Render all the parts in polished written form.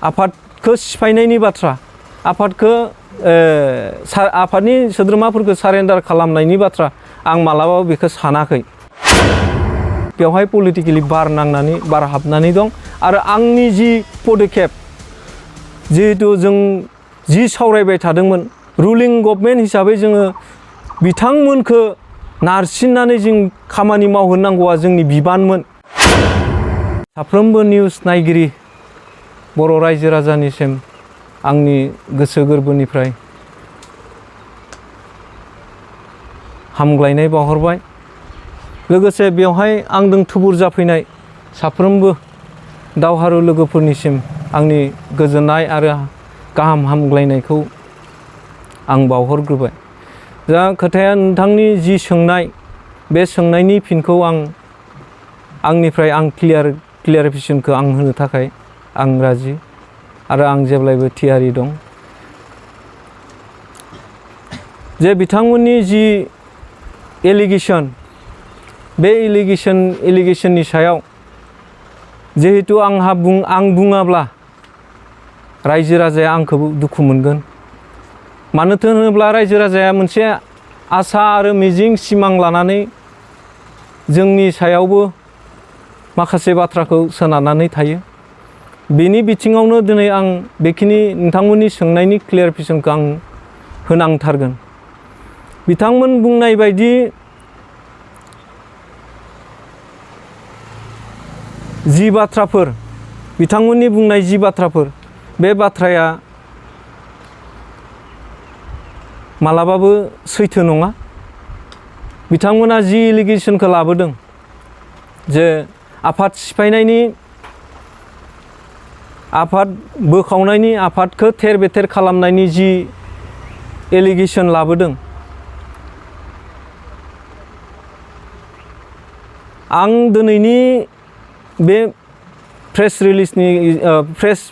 आफादखौ सिफायनायनि बाथ्रा, आफादनि सोद्रोमाफोरखौ सारेन्डार खालामनायनि बाथ्रा आं मालाबाबो बेखौ सानाखै। बेवहाय पलिटिकेलि बार हाबनानै दं आरो आंनि जि पदक्षेप जिहेतु जों जि सावरायबाय थादोंमोन रुलिं गभर्नमेन्ट हिसाबै जोङो बिथांमोनखौ नारसिननानै जों खामानि मावहोनांगौआ जोंनि बिबानमोन। साफ्रोमबो निउस नायगिरि बर' रायजो राजानिसिम आंनि गोसो गोरबोनिफ्राय हामग्लायनाय बावहरबाय। लोगोसे बेवहाय आंजों थुबुर जाफैनाय साफ्रोमबो दावहारु लोगोफोरनिसिम आंनि गोजोननाय आरो गाहाम हामग्लायनायखौ आं बावहरग्रोबाय। दा खोथाया नोंथांनि जि सोंनाय बे सोंनायनि फिनखौ आंनिफ्राय क्लियारिफिकेसनखौ आं होनो थाखाय आं राजि आरो आं जेब्लायबो थियारि दं। जे बिथांमोननि जि एलिगेसन बे एलिगेसननि सायाव जिहेतु आं बुङाब्ला रायजो राजाया आंखौबो दुखु मोनगोन। मानोथो होनोब्ला रायजो राजाया मोनसे आसा आरो मिजिं सिमां लानानै जोंनि सायावबो माखासे बाथ्राखौ सोनारनानै थायो। बेनि बिथिङावनो दिनै आं बेखिनि नोंथांमोननि सोंनायनि क्लियारिफिकेसनखौ आं होनांथारगोन। बिथांमोन बुंनाय बायदि जि बाथ्राफोर बिथांमोननि बुंनाय जि बाथ्राफोर बे बाथ्राया मालाबाबो सैथो नङा। बिथांमोना जि एलिगेसनखौ लाबोदों जे आफाद सिफायनायनि, आफाद बोखावनायनि, आफादखौ थेर बेथेर खालामनायनि जि एलिगेसन लाबोदों, आं दिनैनि बे प्रेस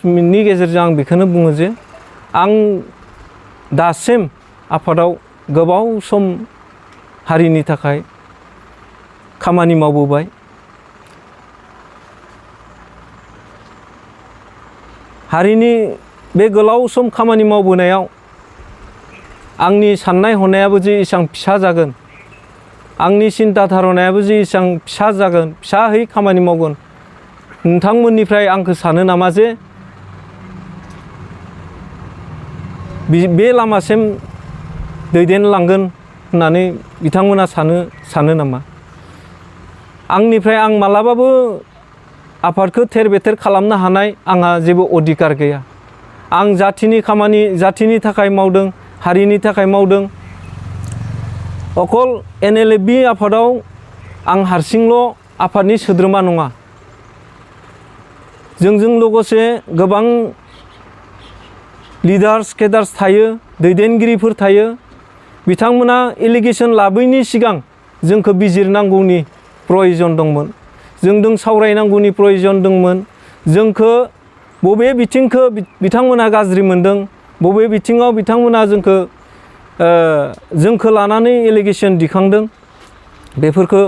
मिटनि गेजेरजों आं बेखौनो बुङो जे आं दासिम आफादाव गोबाव सम हारिनि थाखाय खामानि मावबोबाय। हारिनि बे गोलाव सम खामानि मावबोनायाव आंनि साननाय हनायाबो जे एसेबां फिसा जागोन, आंनि सिन्था धारनायाबो जे एसेबां फिसा जागोन, फिसाहै खामानि मावगोन, नोंथांमोननिफ्राय आंखौ सानो नामा जे बे लामासिम दैदेनलांगोन होननानै बिथांमोना सानो नामा? आंनिफ्राय आं मालाबाबो आफादखौ थेर बेथेर खालामनो हानाय आंहा जेबो अधिकार गैया। आं जाथिनि थाखाय मावदों, हारिनि थाखाय मावदों। अकल NLFB आफादाव आं हारसिंल' आफादनि सोद्रोमा नङा। जोंजों लोगोसे गोबां लिडार्स केडार्स थायो, दैदेनगिरिफोर थायो। बिथांमोना एलिगेसन लाबोयैनि सिगां जोंखौ बिजिरनांगौनि प्रयजन दंमोन, जोंजों सावरायनांगौनि प्रयजन दंमोन। जोंखौ बबे बिथिंखौ बिथांमोना गाज्रि मोनदों, बबे बिथिङाव बिथांमोना जोंखौ लानानै एलिगेसन दिखांदों, बेफोरखौ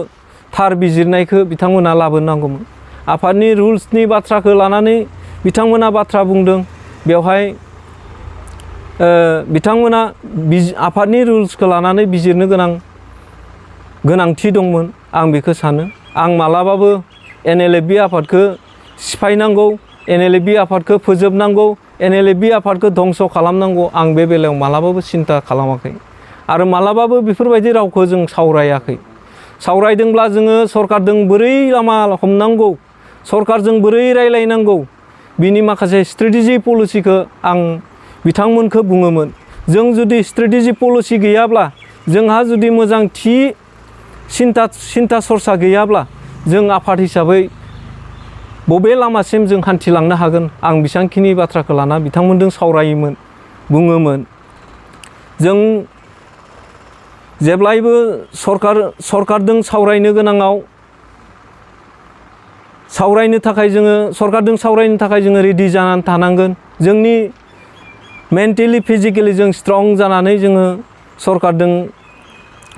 थार बिजिरनायखौ बिथांमोना लाबोनांगौमोन। आफादनि रुल्सनि बाथ्राखौ लानानै बिथांमोना बाथ्रा बुंदों, बेवहाय बिथांमोना आफादनि रुल्सखौ लानानै बिजिरनो गोनांथि दंमोन। आं बेखौ सानो। आं मालाबाबो NLFB आफादखौ सिफायनांगौ, NLFB आफादखौ फोजोबनांगौ, NLFB आफादखौ धंस' खालामनांगौ, आं बे बेलायाव मालाबाबो सिन्था खालामाखै आरो मालाबाबो बेफोरबायदि रावखौ जों सावरायाखै। सावरायदोंब्ला जोङो सरकारजों बोरै लामा हमनांगौ, सरकारजों बोरै रायलायनांगौ, बिनि माखासे स्ट्रेटेजि पलिसिखौ आं बिथांमोनखौ बुङोमोन। जों जुदि स्ट्रेटेजि पलिसि गैयाब्ला, जोंहा जुदि मोजां थि सिन्था सरसा गैयाब्ला, जों आफाद हिसाबै बबे लामासिम जों हान्थिलांनो हागोन, आं बेसेबांखिनि बाथ्राखौ लाना बिथांमोनजों सावरायोमोन, बुङोमोन। जों जेब्लायबो सरकारजों सावरायनो गोनाङाव सरकारजों सावरायनो थाखाय जोङो रेडि जानानै थानांगोन। जोंनि मेन्टेलि फिजिकेलि जों स्ट्रं जानानै जोङो सरकारजों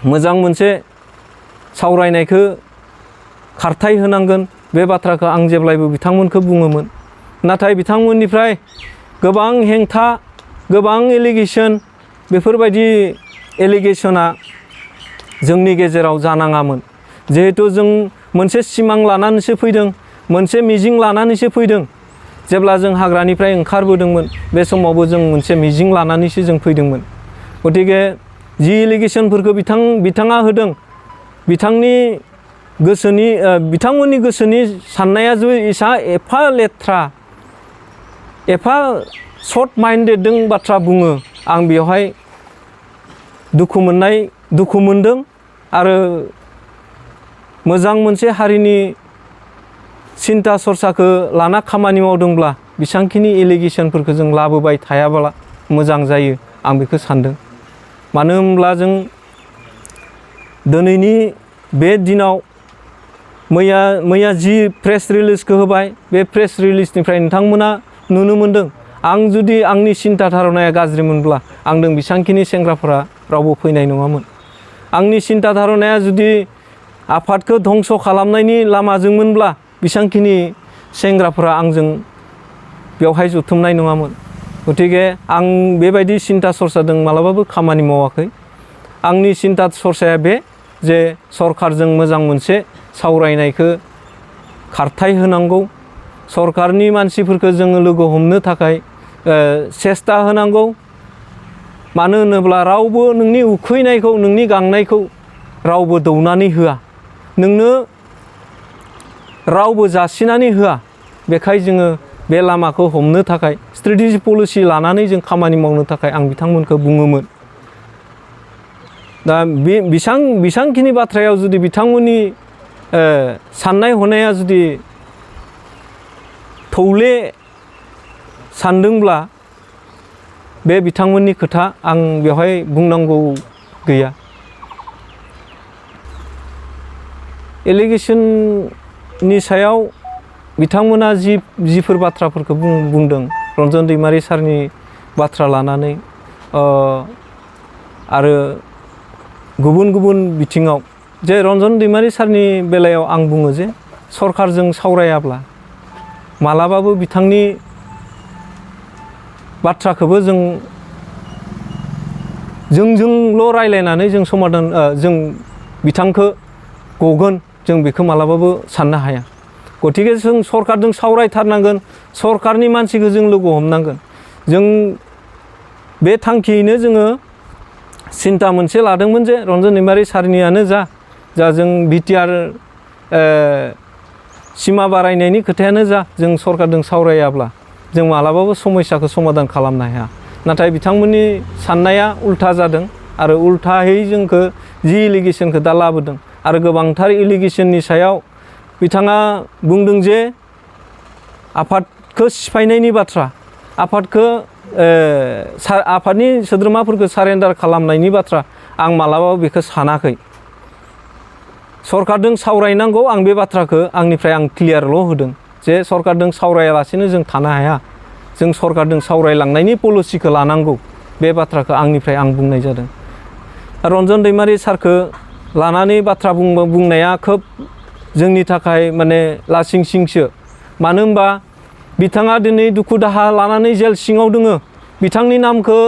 मोजां मोनसे सावरायनायखौ खारथाय होनांगोन। बे बाथ्राखौ आं जेब्लायबो बिथांमोनखौ बुङोमोन। नाथाय बिथांमोननिफ्राय गोबां हेंथा गोबां एलिगेसन बेफोरबायदि एलिगेसना जोंनि गेजेराव जानाङामोन जिहेथु जों मोनसे सिमां लानानैसो फैदों मोनसे मिजिं लानानैसो फैदों जेब्ला जों हाग्रानिफ्राय ओंखारबोदोंमोन बे समावबो जों मोनसे मिजिं लानानैसो जों फैदोंमोन गतिके जि एलिगेसनफोरखौ बिथाङा होदों बिथांमोननि गोसोनि साननाया जुदि एफा लेथ्रा एफा सर्ट माइन्डेडजों बाथ्रा बुङो आं बेवहाय दुखु मोनदों आरो मोजां मोनसे हारिनि सिन्ता सरसाखौ लाना खामानि मावदोंब्ला बेसांखिनि एलिगेसनफोरखौ जों लाबोबाय थायाब्ला मोजां जायो आं बेखौ सानदों मानो होनब्ला जों दिनैनि बे दिनाव मैया जि प्रेस रिलिजखौ होबाय बे प्रेस रिलिजनिफ्राय नोंथांमोना नुनो मोनदों आं जुदि आंनि सिन्ता धारनाया गाज्रिमोनब्ला आंदों बेसांखिनि सेंग्राफोरा रावबो फैनाय नङामोन आंनि सिन्ता धारनाया जुदि आफादखौ धंस खालामनायनि लामाजोंमोनब्ला बेसांखिनि सेंग्राफोरा आंजों बेवहाय जथुमनाय नङामोन गतिके आं बेबायदि सिन्ता सरसाजों मालाबाबो खामानि मावाखै आंनि सिन्ता सरसाया बे जे सरकारजों मोजां मोनसे सावरायनायखौ खारथाय होनांगौ सरकारनि मानसिफोरखौ जोङो लोगो हमनो थाखाय सेस्था होनांगौ मानो होनोब्ला रावबो नोंनि उखैनायखौ नोंनि गांनायखौ रावबो दौनानै होआ नोंनो रावबो जासिनानै होआ बेखाय जोङो बे लामाखौ हमनो थाखाय स्ट्रेटेजि पलिसि लानानै जों खामानि मावनो थाखाय आं बिथांमोनखौ बुङोमोन दा बे बेसांखिनि बाथ्रायाव जुदि बिथांमोननि साननाय हनाया जुदि थौले सानदोंब्ला बे बिथांमोननि खोथा आं बेवहाय बुंनांगौ गैया एलिगेसननि सायाव बिथांमोना जिफोर बाथ्राफोरखौ बुंदों रन्जन दैमारि सारनि बाथ्रा लानानै आरो गुबुन बिथिङाव जे रन्जन दैमारि सारनि बेलायाव आं बुङो जे सरकारजों सावरायाब्ला मालाबाबो बिथांनि बाथ्राखौबो जोंजोंल' रायलायनानै जों समाधान जों बिथांखौ गगोन जों बेखौ मालाबाबो साननो हाया गतिके जों सरकारजों सावरायथारनांगोन सरकारनि मानसिखौ जों लोगो हमनांगोन जों बे थांखियैनो जोङो सिन्ता मोनसे लादोंमोन जे रन्जन दैमारि सारनियानो जा जों बिटिआर सिमा बारायनायनि खोथायानो जा जों सरकारजों सावरायाब्ला जों मालाबाबो समस्याखौ समाधान खालामनो हाया नाथाय बिथांमोननि साननाया उल्था जादों आरो उल्थायै जोंखौ जि एलिगेसनखौ दा लाबोदों आरो गोबांथार एलिगेसननि सायाव बिथाङा बुंदों जे आफादखौ सिफायनायनि बाथ्रा आफादनि सोद्रोमाफोरखौ सारेन्डार खालामनायनि बाथ्रा आं मालाबाबो बेखौ सानाखै सरकारजों सावरायनांगौ आं बे बाथ्राखौ आंनिफ्राय आं क्लियारल' होदों जे सरकारजों सावरायालासेनो जों थानो हाया जों सरकारजों सावरायलांनायनि पलिसिखौ लानांगौ बे बाथ्राखौ आंनिफ्राय आं बुंनाय जादों रन्जन दैमारि सारखौ लानानै बाथ्रा बुंनाया खोब जोंनि थाखाय माने लासिंसिंसो मानो होनबा बिथाङा दिनै दुखु दाहा लानानै जेल सिङाव दोङो बिथांनि नामखौ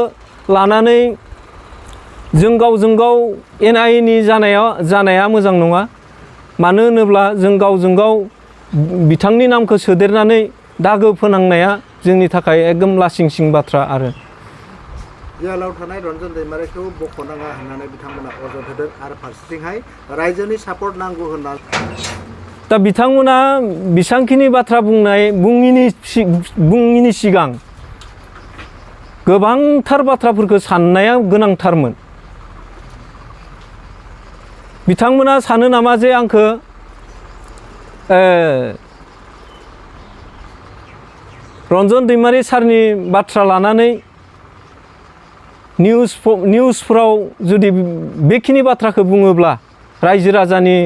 लानानै जों गावजों गाव एना-एनि जानाया मोजां नङा मानो होनोब्ला जों गावजों गाव बिथांनि नामखौ सोदेरनानै दागो फोनांनाया जोंनि थाखाय एकदम लासिंसिं बाथ्रा आरो जेलाव थानाय रन्जन दैमारिखौ बख'नाङा होननानै बिथांमोना अजद होदों आरो फारसेथिंहाय रायजोनि सापर्ट नांगौ होनना दा बिथांमोना बेसांखिनि बाथ्रा बुङिनि सिगां गोबांथार बाथ्राफोरखौ साननाया गोनांथारमोन बिथांमोना सानो नामा जे आंखौ रन्जन दैमारि सारनि बाथ्रा लानानै निउसफोराव जुदि बेखिनि बाथ्राखौ बुङोब्ला रायजो राजानि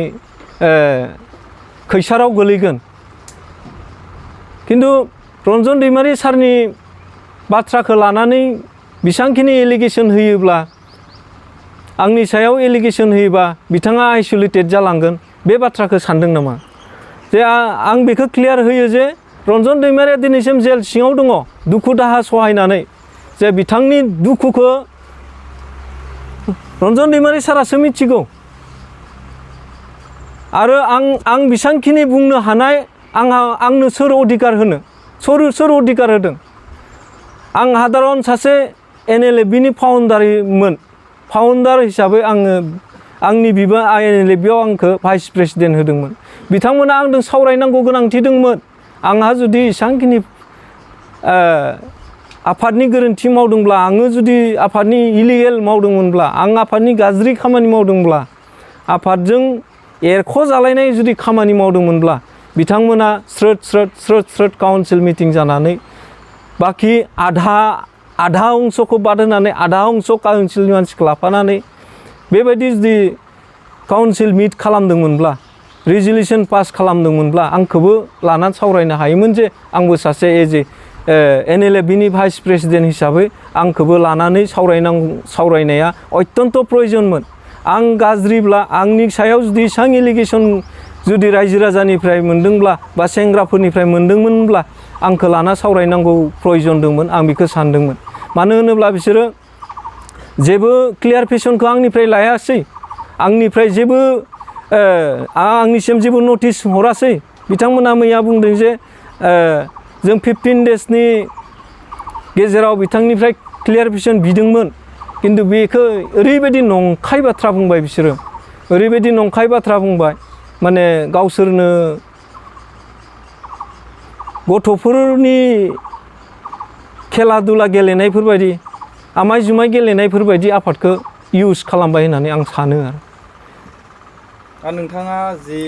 खैसाराव गोलैगोन किन्तु रन्जन दैमारि सारनि बाथ्राखौ लानानै बेसांखिनि एलिगेसन होयोब्ला आंनि सायाव एलिगेसन होयोबा बिथाङा आइसोलेटेड जालांगोन बे बाथ्राखौ सानदों नामा जे आं बेखौ क्लियार होयो जे रन्जन दैमारिया दिनैसिम जेल सिङाव दङ दुखु दाहा सहायनानै जे बिथांनि दुखुखौ रन्जन दैमारि सारासो मिथिगौ आरो आं बेसांखिनि बुंनो हानाय आंनो सोर अधिकार होनो सोर अधिकार होदों आं साधारन सासे NLFB फाउन्डार हिसाबै आङो आंनि बिबा NLFBआव आंखौ भाइस प्रेसिडेन्ट होदोंमोन बिथांमोना आंजों सावरायनांगौ गोनांथि दंमोन आंहा जुदि एसांखिनि आफादनि गोरोन्थि मावदोंब्ला आङो जुदि आफादनि इलिगेल मावदोंमोनब्ला आं आफादनि गाज्रि खामानि मावदोंब्ला आफादजों एरख' जालायनाय जुदि खामानि मावदोंमोनब्ला बिथांमोना स्रोद काउन्सिल मिटिं जानानै बाखि आधा अंशखौ बाद होनानै आधा अंश काउन्सिलनि मानसिखौ लाफानानै बेबायदि जुदि काउन्सिल मिट खालामदोंमोनब्ला रिजलिउसन पास खालामदोंमोनब्ला आंखौबो लानानै सावरायनो हायोमोन जे आंबो सासे NLFBनि भाइस प्रेसिडेन्ट हिसाबै आंखौबो लानानै सावरायनाया अत्यन्त प्रयोजनमोन आं गाज्रिब्ला आंनि सायाव जुदि एसां एलिगेसन जुदि रायजो राजानिफ्राय मोनदोंब्ला बा सेंग्राफोरनिफ्राय मोनदोंमोनब्ला आंखौ लाना सावरायनांगौ प्रयोजन दंमोन आं बेखौ सानदोंमोन मानो होनोब्ला बिसोरो जेबो क्लियारिफिकेसनखौ आंनिफ्राय लायासै आंनिफ्राय जेबो आंनिसिम जेबो नटिस हरासै बिथांमोना मैया बुंदों जे जों 15 डेजनि गेजेराव बिथांनिफ्राय क्लियारिफिकेसन बिदोंमोन किन्तु बेखौ ओरैबायदि नंखाय बाथ्रा बुंबाय बिसोरो ओरैबायदि नंखाय बाथ्रा बुंबाय माने गावसोरनो गथ'फोरनि खेला दुला गेलेनायफोरबायदि आमाय जुमाय गेलेनायफोरबायदि आफादखौ इउज खालामबाय होननानै आं सानो आरो नोंथाङा जि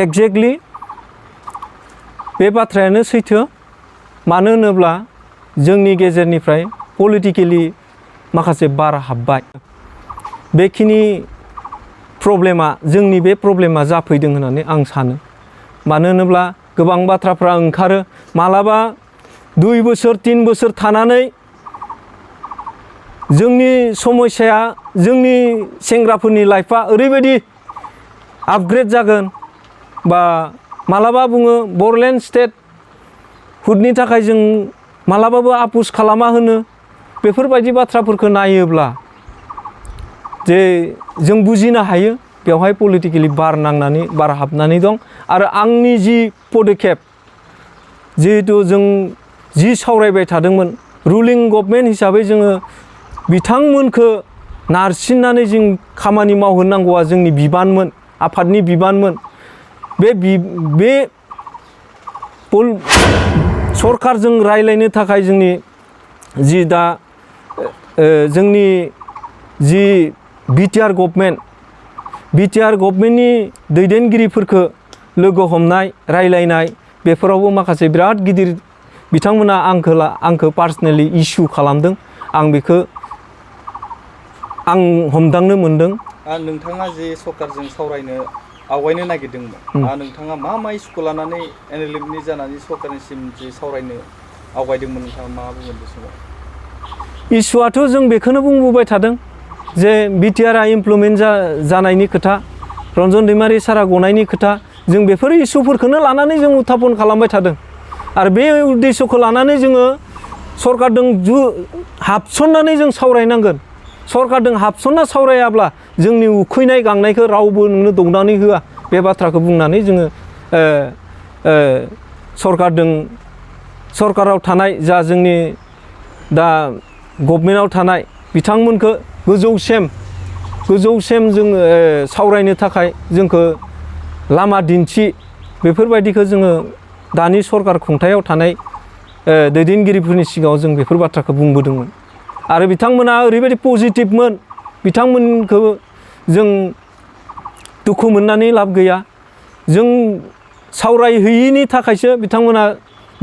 एक्जेक्टलि बे बाथ्रायानो सैथो मानो होनोब्ला जोंनि गेजेरनिफ्राय पलिटिकेलि माखासे बार हाबबाय बेखिनि प्रब्लेमा जोंनि बे प्रब्लेमा जाफैदों होननानै आं सानो मानो होनोब्ला गोबां बाथ्राफ्रा ओंखारो मालाबा 2 बोसोर 3 बोसोर थानानै जोंनि समस्याया जोंनि सेंग्राफोरनि लाइफआ ओरैबायदि आपग्रेड जागोन बा मालाबा बुङो बरलेण्ड स्टेट हुदनि थाखाय जों मालाबाबो आपुस खालामा होनो बेफोरबायदि बाथ्राफोरखौ नायोब्ला जे जों बुजिनो हायो बेवहाय पलिटिकेलि बार हाबनानै दं आरो आंनि जि पदक्षेप जिहेतु जों जि सावरायबाय थादोंमोन रुलिं गभर्नमेन्ट हिसाबै जोङो बिथांमोनखौ नारसिननानै जों खामानि मावहोनांगौआ जोंनि बिबानमोन आफादनि बिबानमोन बे सरकारजों रायलायनो थाखाय जोंनि जि दा जोंनि जि बिटिआर गभर्नमेन्टनि दैदेनगिरिफोरखौ लोगो हमनाय रायलायनाय बेफोरावबो माखासे बिराद गिदिर बिथांमोना आंखौ पार्सनेलि इस्यु खालामदों आं बेखौ हमदांनो मोनदों नोंथाङा जे सरकारजों सावरायनो आवगायनो नागिरदोंमोन नोंथाङा मा इस्युखौ लानानै NLFनि जानानै सरकारनिसिम जे सावरायनो आवगायदोंमोन नोंथाङा मा बुंगोन बे समाव इस्युआथ' जों बेखौनो बुंबोबाय थादों जे बिटिआरआ इमप्लिमेन्ट जानायनि खोथा रन्जन दैमारि सारा गनायनि खोथा जों बेफोर इस्युफोरखौनो लानानै जों उत्थापन खालामबाय थादों आरो बे उद्देश्यखौ लानानै जोङो सरकारजों हाबसननानै जों सावरायनांगोन सरकारजों हाबसनना सावरायाब्ला जोंनि उखैनाय गांनायखौ रावबो नोंनो दौनानै होआ बे बाथ्राखौ बुंनानै जोङो सरकाराव थानाय जा जोंनि दा गभर्नमेन्टआव थानाय बिथांमोनखौ गोजौसिम जोङो सावरायनो थाखाय जोंखौ लामा दिन्थि बेफोरबायदिखौ जोङो दानि सरकार खुंथायाव थानाय दैदेनगिरिफोरनि सिगाङाव जों बेफोर बाथ्राखौ बुंबोदोंमोन आरो बिथांमोना ओरैबायदि पजिटिभमोन बिथांमोनखौ जों दुखु मोननानै लाब गैया जों सावरायहैयिनि थाखायसो बिथांमोना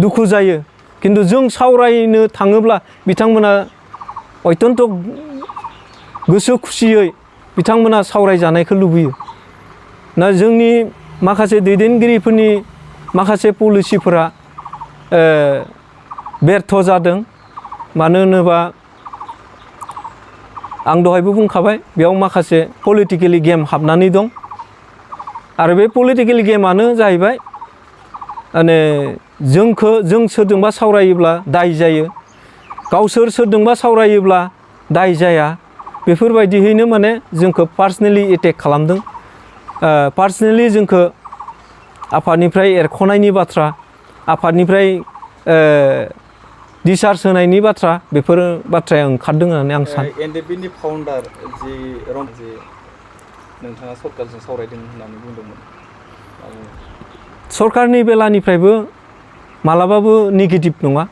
दुखु जायो किन्तु जों सावरायनो थाङोब्ला बिथांमोना अत्यन्त गोसो खुसियै बिथांमोना सावरायजानायखौ लुबैयो ना जोंनि माखासे दैदेनगिरिफोरनि माखासे पलिसिफोरा बेर्थ जादों मानो होनोबा आं दहायबो बुंखाबाय बेयाव माखासे पलिटिकेलि गेम हाबनानै दं आरो बे पलिटिकेल गेमानो जाहैबाय माने जों सोरजोंबा सावरायोब्ला दाय जायो, गावसोर सोरजोंबा सावरायोब्ला दाय जाया, बेफोरबायदियैनो माने जोंखौ पार्सनेलि एटेक खालामदों। पार्सनेलि जोंखौ आफादनिफ्राय एरख'नायनि बाथ्रा, आफादनिफ्राय डिसचार्ज होनायनि बाथ्रा, बेफोर बाथ्राया ओंखारदों होननानै आं सानो। एनडिएफबिनि फाउन्डार जि नोंथाङा सरकारजों सावरायदों होननानै बुंदोंमोन। सरकारनि बेलानिफ्रायबो मालाबाबो नेगेटिभ नङा।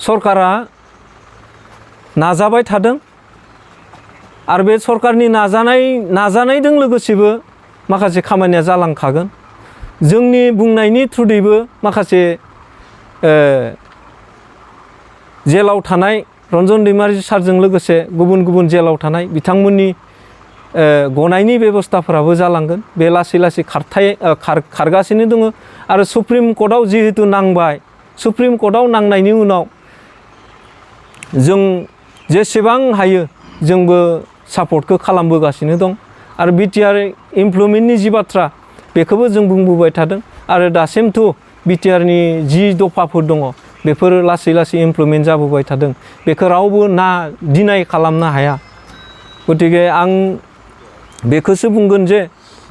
सरकारा नाजाबाय थादों आरो बे सरकारनि नाजानायजों लोगोसेबो माखासे खामानिया जालांखागोन। जोंनि बुंनायनि थ्रुयैबो माखासे जेलाव थानाय रन्जन दैमारि सारजों लोगोसे गुबुन गुबुन जेलाव थानाय बिथांमोननि गनायनि बेबस्थाफोराबो जालांगोन। बे लासै लासै खारगासिनो दङ आरो सुप्रिम कर्टआव जिहेतु नांबाय, सुप्रिम कर्टआव नांनायनि उनाव जों जेसेबां हायो जोंबो सापर्टखौ खालामबोगासिनो दं आरो बिटिआर इमप्लयमेन्टनि जि बाथ्रा बेखौबो जों बुंबोबाय थादों आरो दासिमथ' बिटिआरनि जि दफाफोर दङ बेफोर लासै लासै इमप्लयमेन्ट जाबोबाय थादों। बेखौ रावबो डिनाय खालामनो हाया। गतिके आं बेखौसो बुंगोन जे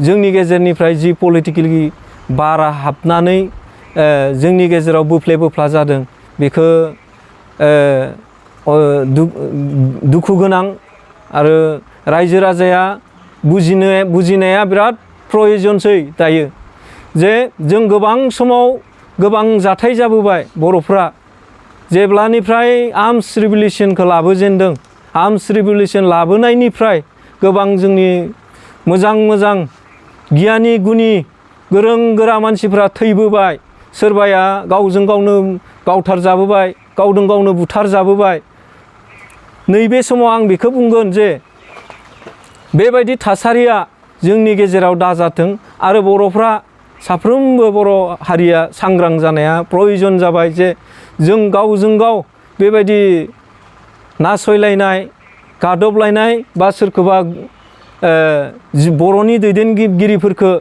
जोंनि गेजेरनिफ्राय जि पलिटिकेलि बारा हाबनानै जोंनि गेजेराव बोफ्ले बोफ्ला जादों, बेखौ दुखु गोनां आरो रायजो राजाया बुजिनाया बिराद प्रयजनसै दायो। जे जों गोबां समाव गोबां जाथाय जाबोबाय बर'फ्रा जेब्लानिफ्राय आर्मस रिभलिउसनखौ लाबोजेनदों, आर्मस रिभलिउसन लाबोनायनिफ्राय गोबां जोंनि मोजां गियानि गुनि गोरों गोरा मानसिफ्रा थैबोबाय, सोरबाया गावजों गावनो गावथार जाबोबाय, गावजों गावनो बुथार जाबोबाय। नैबे समाव आं बेखौ बुंगोन जे बेबायदि थासारिया जोंनि गेजेराव दाजाथों आरो बर'फ्रा साफ्रोमबो बर' हारिया सांग्रां जानाया प्रयजन जाबाय जे जों गावजों गाव बेबायदि नासयलायनाय, गादबलायनाय बा सोरखौबा बर'नि दैदेनगिरिफोरखौ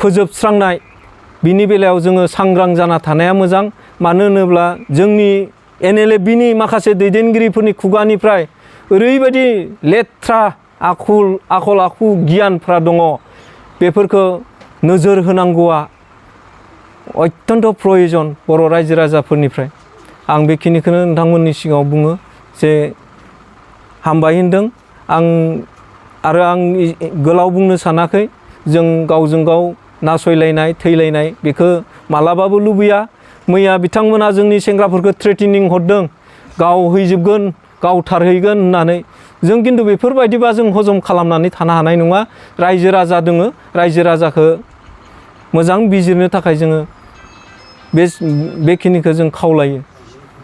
फोजोबस्रांनाय, बिनि बेलायाव जोङो सांग्रां जाना थानाया मोजां। मानो होनोब्ला जोंनि एनएलएफबिनि माखासे दैदेनगिरिफोरनि खुगानिफ्राय ओरैबायदि लेथ्रा आखल आखु गियानफ्रा दङ, बेफोरखौ नोजोर होनांगौआ अत्यन्त प्रयजन बर' रायजो राजाफोरनिफ्राय। आं बेखिनिखौनो नोंथांमोननि सिगाङाव बुङो जे हामबाय होनदों। आं गोलाव बुंनो सानाखै। जों गावजों गाव नासयलायनाय, थैलायनाय बेखौ मालाबाबो लुबैया। मैया बिथांमोना जोंनि सेंग्राफोरखौ थ्रेटेनिं हरदों, गाव हैजोबगोन, गावथारहैगोन होननानै। जों खिन्थु बेफोरबायदिबा जों हजम खालामनानै थानो हानाय नङा। रायजो राजा दोङो, रायजो राजाखौ मोजां बिजिरनो थाखाय जोङो बेखिनिखौ जों खावलायो।